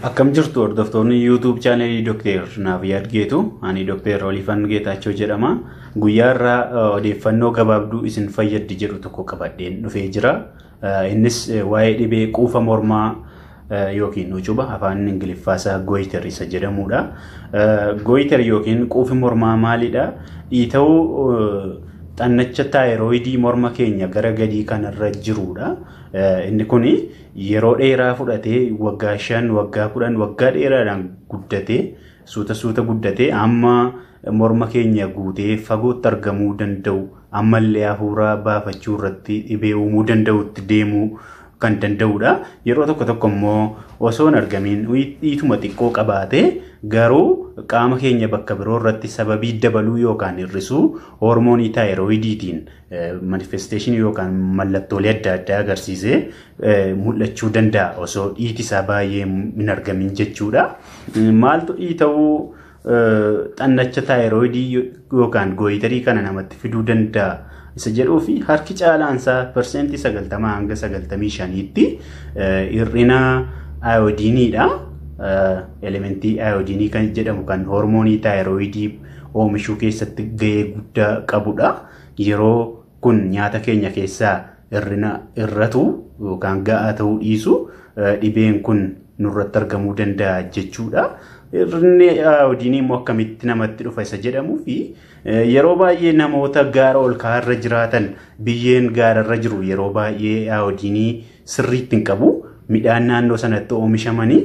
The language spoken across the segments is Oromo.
Akkam jirtu hordoftoonni YouTube chaanelii Dr. Naafiyaad Geetu, ani Dr. Olifan Geetaachoo jedhama. Guyyaa irraa odeeffannoo gabaabduu isin fayyaddi jedhu tokko qabadheen dhufee jira. Innis waa'ee dhibee quufa mormaa yookiin ucuba afaan Ingiliffaasaa goiter isa jedhamudha. Goiter yookiin quufi mormaa maalidha? Dhiita'uu xannacha taayiroidii morma keenya gara gadii kanarra jirudha. Inni kun yeroo dheeraa fudhatee waggaa 5, waggaa 10, waggaa dheeraadhaan guddatee suuta suuta guddatee amma morma keenya guutee fagootti argamuu danda'u, ammallee hafuura baafachuu irratti dhibee uumuu danda'utti deemuu kan danda'udha. Yeroo tokko tokko immoo osoo hin argamiin dhiituma xiqqoo qabaatee garuu qaama keenya bakka biroo irratti sababii dabaluu yookaan hir'isuu hormoonii taayiroidiitiin manifesteeshinii yookaan mallattoolee adda addaa agarsiisee mul'achuu danda'a osoo dhiiti isaa baay'ee hin argamin jechuudha. Maaltu dhiita'uu xannacha taayiroidii yookaan gooyitarii kana namatti fiduu danda'a? Isa jedhuu fi harki caalaansaa 90% hanga 95tti hir'ina ayoodiiniidha. Elementii ayoodiinii kan jedhamu kan hormoonii taayiroidii oomishuu keessatti gahee guddaa qabudha. Yeroo kun nyaata keenya keessaa hir'ina irratu yookaan ga'aa ta'uu dhiisu dhibeen kun nurratti argamuu danda'a jechuudha. Hir'inni ayoodiinii immoo akkamitti namatti dhufa isa jedhamuu fi yeroo baay'ee namoota gaara ol ka'aarra jiraatan, biyyeen gaararra jiru yeroo baay'ee ayoodiinii sirriitti hin qabu. Midhaan naannoo sanatti oomishamanii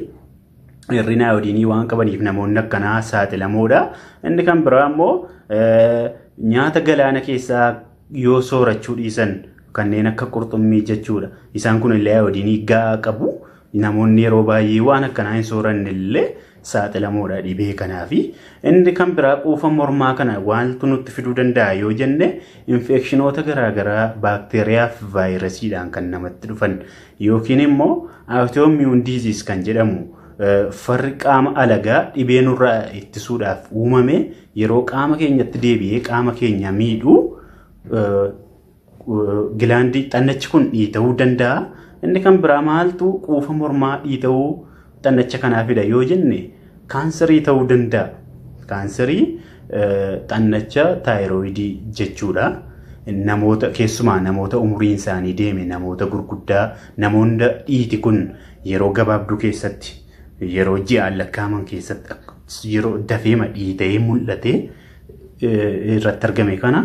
hir'ina ayoodiinii waan qabaniif namoonni akkanaa saaxilamoodha. Inni kan biraa immoo nyaata galaana keessaa yoo soorachuu dhiisan kanneen akka qurxummii jechuudha. Isaan kun illee ayoodiinii ga'aa qabu. Namoonni yeroo baay'ee waan akkanaa hin sooranne illee saaxilamoodha dhibee kanaafi. Inni kan biraa quufa mormaa kana waantu nutti fiduu danda'a yoo jenne infeekshinoota garaagaraa baakteeriyaa fi vaayirasiidhaan kan namatti dhufan yookiin immoo autoimmune disease kan jedhamu farri qaama alagaa dhibee nurraa ittisuudhaaf uumame yeroo qaama keenyatti deebi'ee qaama keenya miidhu gilaandii xannachi kun dhiita'uu danda'a. Inni kan biraa maaltu quufa mormaa dhiita'uu xannacha kanaa fida yoo jenne kaansarii ta'uu danda'a. Kaansarii xannacha taayiroidii jechuudha. Namoota keessumaa namoota umuriin isaanii deeme, namoota gurguddaa, namoonni dhiiti kun yeroo gabaabduu keessatti yeroo ji'aan lakkaa'aman keessatti yeroo dafeema dhiita'ee mul'ate irratti argame kana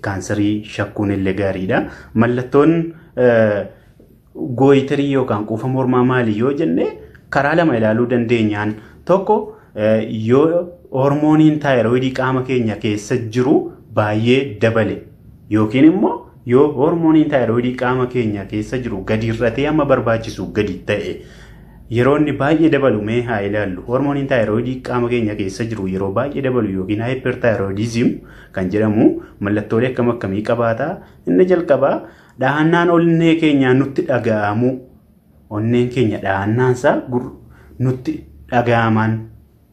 kaansarii shakkuun illee gaariidha. Mallattoon gooyitarii yookaan quufa mormaa maali yoo jenne karaa lama ilaaluu dandeenyaan, tokko yoo hormooniin taayiroidii qaama keenya keessa jiru baay'ee dabale yookiin immoo yoo hormooniin taayiroidii qaama keenya keessa jiru gadi hir'atee amma barbaachisu gadi ta'e. Yeroo inni baay'ee dabalu mee haa ilaallu. Hormooniin taayiroidii qaama keenya keessa jiru yeroo baay'ee dabalu yookiin hyperthyroidism kan jedhamu mallattoolee akkam akkamii qabaata? Inni jalqabaa dhahannaan onnee keenyaa nutti dhaga'amu. Onneen keenya dhahannaansaa nutti dhaga'aman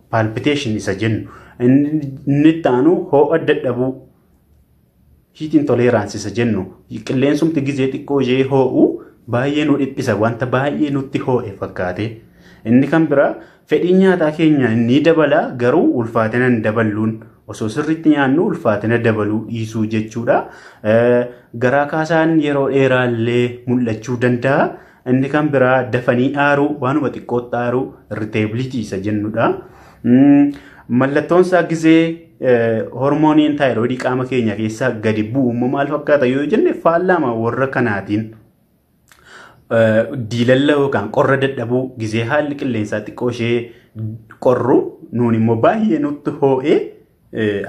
palpitation isa jennu. Inni itti aanu ho'a dadhabuu, heat intolerance isa jennu. Qilleensumti gizee xiqqoo ishee ho'u baay'ee nu dhiphisa, wanta baay'ee nutti ho'e fakkaate. Inni kan biraa fedhiin nyaataa keenya ni dabala garuu ulfaatina hin daballuun, osoo sirriitti nyaannu ulfaatina dabaluu dhiisuu jechuudha. Garaa kaasaan yeroo dheeraa illee mul'achuu danda'a. Inni kan biraa dafanii aaruu, waanuma xiqqootti aaruu, irritability isa jennudha. Mallattoon isaa gizee hormooniin taayiroidii qaama keenya keessaa gadi bu'u immoo maal fakkaata yoo jenne faallama warra kanaatiin diilalla yookaan qorra dadhabuu, gizee haalli qilleensaa xiqqoo ishee qorru nuun immoo baay'ee nutti hoo'ee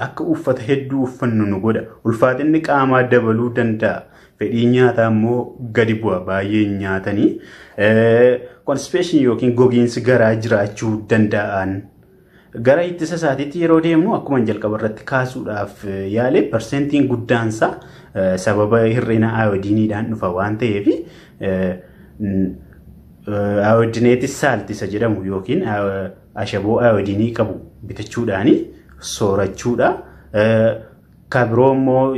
akka uffata hedduu uffannu nu godha. Ulfaatinni qaamaa dabaluu danda'a. Fedhiin nyaataa immoo gadi bu'a, baay'ee nyaatanii. Constipation yookiin gogiinsi garaa jiraachuu danda'an. Gara ittisa isaatiitti yeroo deemnu akkuma jalqaba irratti kaasuudhaaf yaale parsentiin guddaansaa sababa hir'ina ayoodiiniidhaan dhufa waan ta'eef iodinated salt isa jedhamu yookiin ashaboo ayoodiinii qabu bitachuudhaan soorachuudha. Kan biroo immoo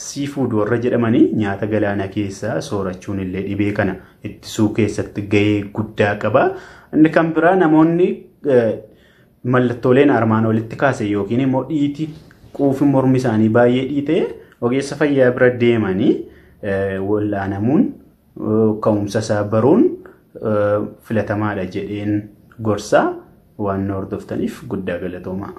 Seafood warra jedhamanii nyaata galaana keessaa soorachuun illee dhibee kana ittisuu keessatti gahee guddaa qaba. Inni kan biraa namoonni mallattooleen armaan olitti kaase yookiin immoo dhiiti quufi mormi isaanii baay'ee dhiite ogeessa fayyaa bira deemanii wal'aanamuun ka'umsa isaa baruun filatamaadha jedheen gorsaa waan na hordoftaniif guddaa galatoomaa.